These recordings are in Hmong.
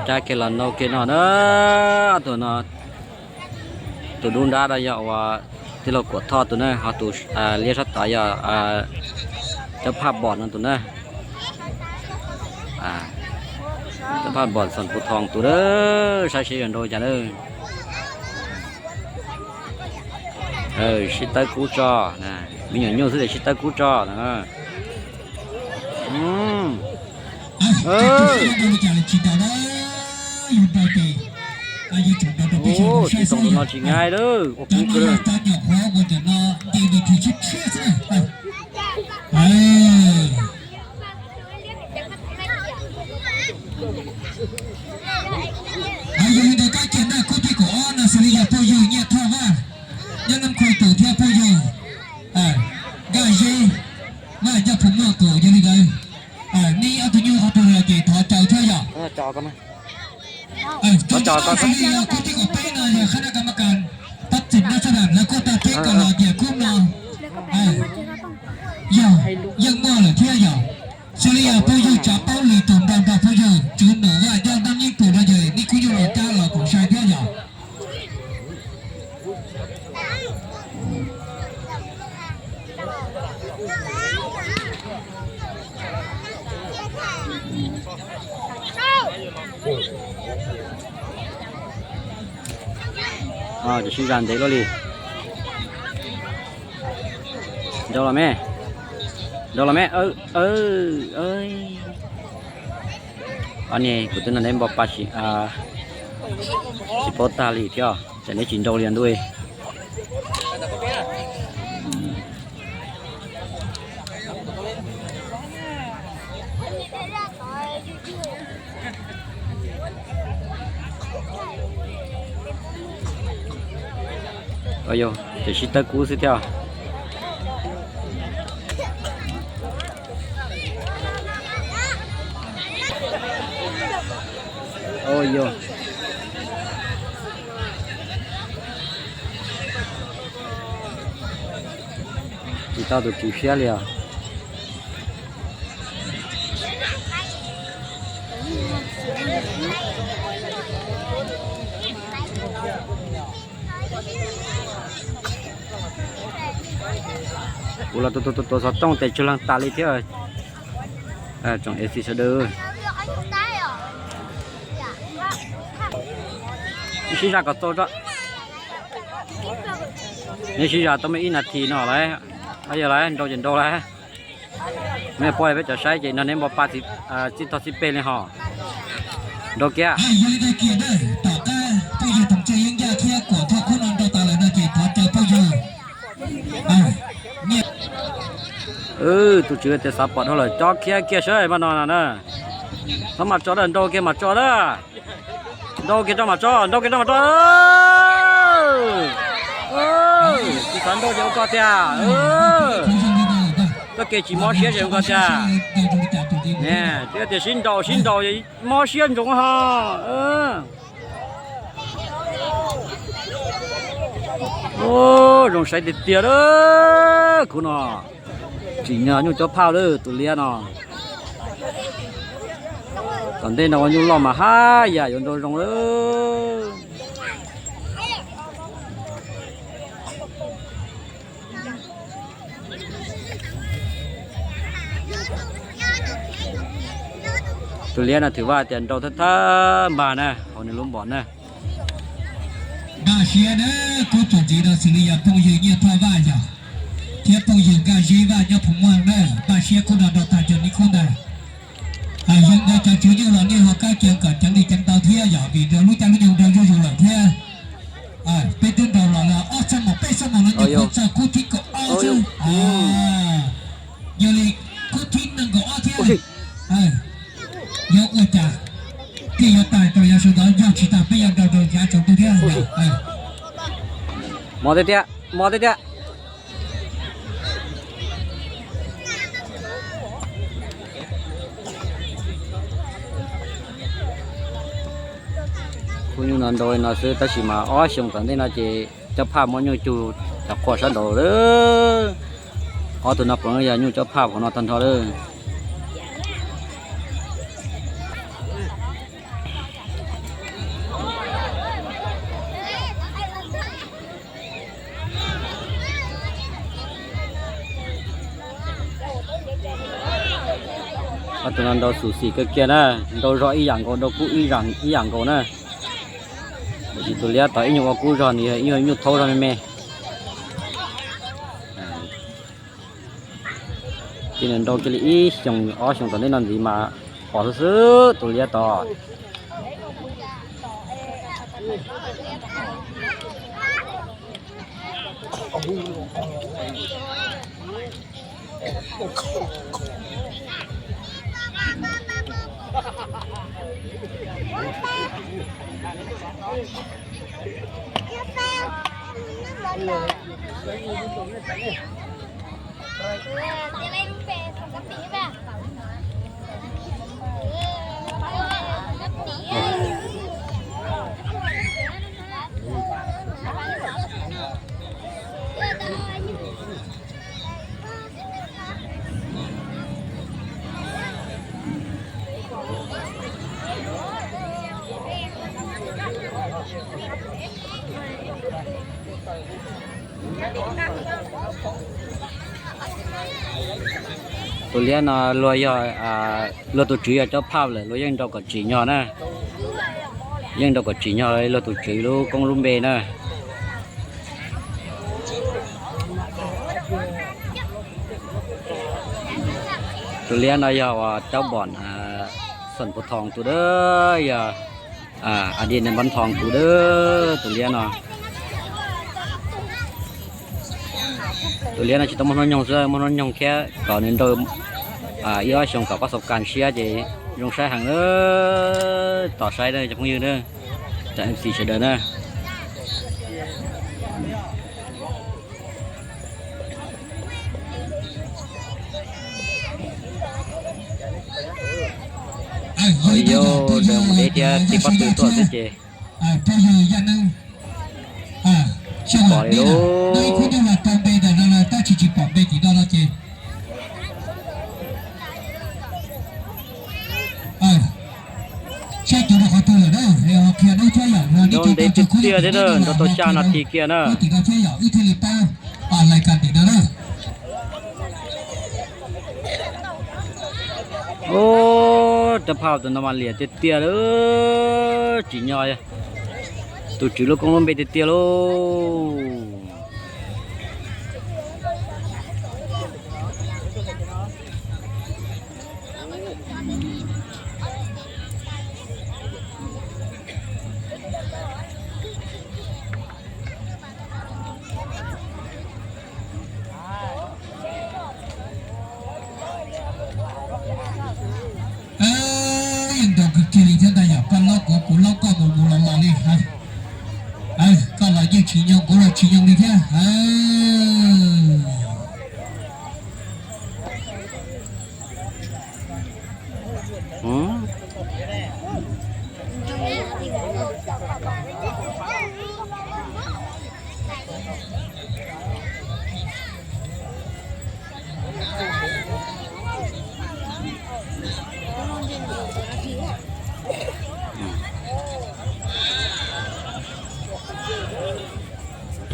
Rab kiag los nrau kiag no na. Tus no, tus dub nrab no yog uas tij laug Kuam Thoj tus na, ho tus liab sab tod yog cov phaj npom no tus na. Cov phaj npom Xoom Phu Thoo tus na, saib seb yuav nrau cas na. Sib tawb kub tso, me nyuam nyuj xwb es sib tawb kub tso na. Tsis tau no tsis ngai lawm, ua kub kawg. Yog li ntawd kab kiag na, khub thib kaum ob no xws li yog phooj ywg Nyiaj Thoj Vaj, nyob Nab Khu tus thiab phooj ywg Nkaj Zeb Vaj nyob Phu Muaj tus. Yog li ntawd, nej ob tug nyuj qhov twg los ces thov caw thiab yom. Thov caw xws li yog khub thib kaum peb no yog khab nab kam ma kas tab txim nab sab dam lawv kuj tau teb kom los tias khub no yog yeej muaj lawm thiab yom. Xws li yog phooj ywg Tsav Paub Lis tus nrog nrog phooj ywg Tswv Num Vaj nyob Nab Yeeb tus no ces nej kuj yuav los cab los koom sai thiab yom. Ces sib zam ntev luaj li. Nrau los me, nrau los me. Ob niag kuv twb nrog neb npo pa tsis paub tag li thiab, ces neb tsis nrau li ntuj. Yog ces sib tawb kub xwb thiab. Yog tsis tau tus tswv siab li os. Kuv los tus tus tus xov tooj tes tsw leeg tas li thiab. Tsoom A C sawv daws, sib zam kom txaus, neb sib zam tau muaj ib nas this no lawm, yog lawm nrau ces nrau lawm. Mej poj peb cov saib ces nrog neb npo pa txij tog txij peg li hos. Nrau kiag. Tom qab phooj ywg Toom Txhiaj Yeeb Yaj thiab Kuam Thoj Khub no nrau tas lawm no ces thov caw phooj ywg. Tus tswv tias xav pom dhau lawm, cob khiab kiag saib mas no na. Txhob mas tso, nrau kiag mas tso na. Nrau kiag rau mas tso, nrau kiag rau mas tso. Tsis xav nrau ces ua ko tiag. Txoj kev tsis mob siab ces ua ko tiag. Twb tias sib nrau sib nrau mob siab ntsoov ho. Zoo saib tiag tiag. Khub no tsim nyog nyuj cob phaj lawm tus liab no. Tom ntej no ua nyuj loj mas haj yam yuav nrau zoo lawm. Tus liab no thwm Vaj tias nrau thawj thawj npag na hauv nws lub npom na. Npaj siab na, khub tsoom ntxiv no xws li yog phooj ywg Nyiaj Thoj Vaj yog thiab phooj ywg Nkaj Zeb Vaj nyob Phu Muaj na. Npaj siab khub no nrau tag nrho li khub ntag. Yog ntawd cov tswv nyuj los nej ho kab ceev kom ceev li ceev ntau thiab yog vim nrau lub caij lub nyoog nrau zuj zus lawm thiab. Peb twb nrau los ob xuab moos peb xuab moos no ces txog khub thib kaum ob xwb. Yog li khub thib nees nkaum ob thiab, yuav ua cas thiaj yuav tag rau yav sawv ntxov, yog tsis tag peb yuav nrau rau yav tsaus ntuj thiab. Mos tiag tiag, mos tiag tiag. Khub nyuj no nrau li no xwb tab sis mas ob xyoos tom ntej no ces cob phaj muab nyuj cug cov quaj sab nraud lawm. Ob tug no puav leej yog nyuj cob phaj hauv no tag nrho lawm. Tus no nrau xum xim kawg kiag na, nrau zog ib yam nkaus, nrau kub ib yam nkaus na. Tiam sis tus liab tod ib nyuag ua kub zog, nws yog ib nyuag thaub zog me me. Ces nws nrau kiag li ib xyoos ob xyoos tom ntej no ntxiv mas pom xwb xwb tus liab tod. Tus liab no luag yog, luag tus tswv yog cob phaj lawm, luag yeej nrau kom tsim nyog na. Yeej nrau kom tsim nyog luag tus tswv lub koob lub npe na. Tus liab no yog uas cob pom xom puv thoos tus dawb, yog a di npab thoos tus dawb, tus liab no. Tus liab no tsis tau muaj hnub nyoog xwb, muaj hnub nyoog thiab kom nws nrau ib ob xyoos kom pab xaus kas siab ces zoo saib heev na. Tos saib cov phooj ywg na, cov M C sawv daws na. Yog mus deb thiab tib pob tw tuaj xwb ces pom li lub. Nrau ntev tiag tiag thiab na, nrau tau xya nas this kiag na. Ub, rab phaj tus no mas liam tiag tiag lawm, tsim nyog tus tswv lub koob lub npe tiag tiag lauj. Yeej nrau kawg kiag li thiab ntag, yog koj laub kuv, kuv laub koj, mus mus los los li. Koj los yeej tsis nyoo, kuv los tsis nyoo li thiab.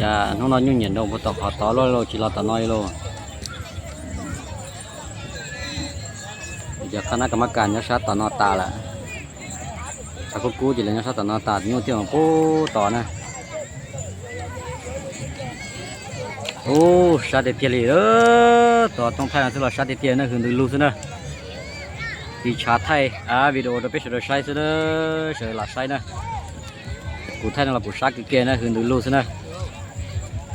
Cas hnub no nyuj nyiam nrau puag tom qhov tod luaj lauj, tsis los tom no li lauj. Cov qhab nab kas mab kas nyob sab tom no tas lawm. Qhov kub kub ces lawv nyob sab tom no tas, nyuj thiaj mus puag tod na. Ub, sab tiag tiag li, tod Tooj Thaij no xwb los sab tiag tiag na, hws ntws lug xwb na. Tiv tshav thaij video rau peb sawv daws saib xwb na, sawv daws lam saib na. Kuv thaij no los kuv sab kiag kiag na, hws ntws lug xwb na.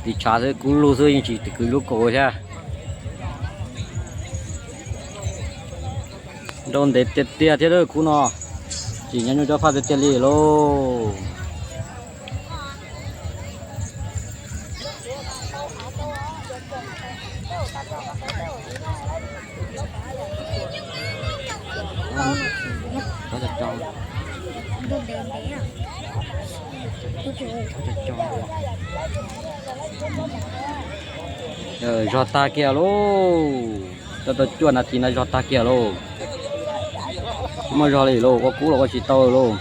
Tiv tshav xwb, kub lug xwb, yeej tsis kwv lub kaus thiab. Nrau ntev tiag tiag thiab kub no, tsim nyog nyuj cob phaj tiag tiag li lauj. Zog tag kiag lauj, tau tau cuaj nas this no zog tag kiag lauj. Tsis muaj zog li lauj, ua kub los ua tsis tau lauj.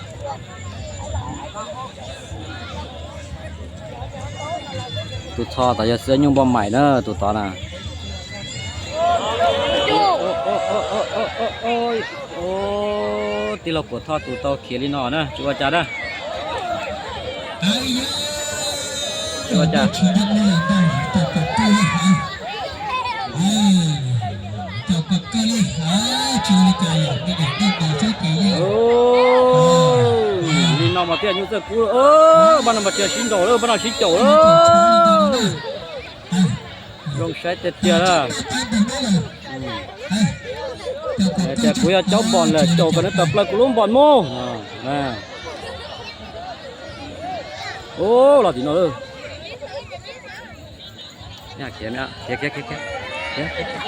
Tus txho tod yog xwb nyuj npoj maim na, tus tod na. Ub, tij laug Puam Thoj tus tau khiav li no na, tsis ua cas na. Tsis ua cas. Ub, li no mas thiaj nyuj txawj kub. Pab no mas tsis sib nraus lawm, pab no sib caum lawm. Zoo saib tiag tiag na. Tias kuv yog caub npos lawm, caum kom nws tawm plaws kuv lub npos mus. Ub, los tim no lawm. Khiav, khiav, khiav, khiav.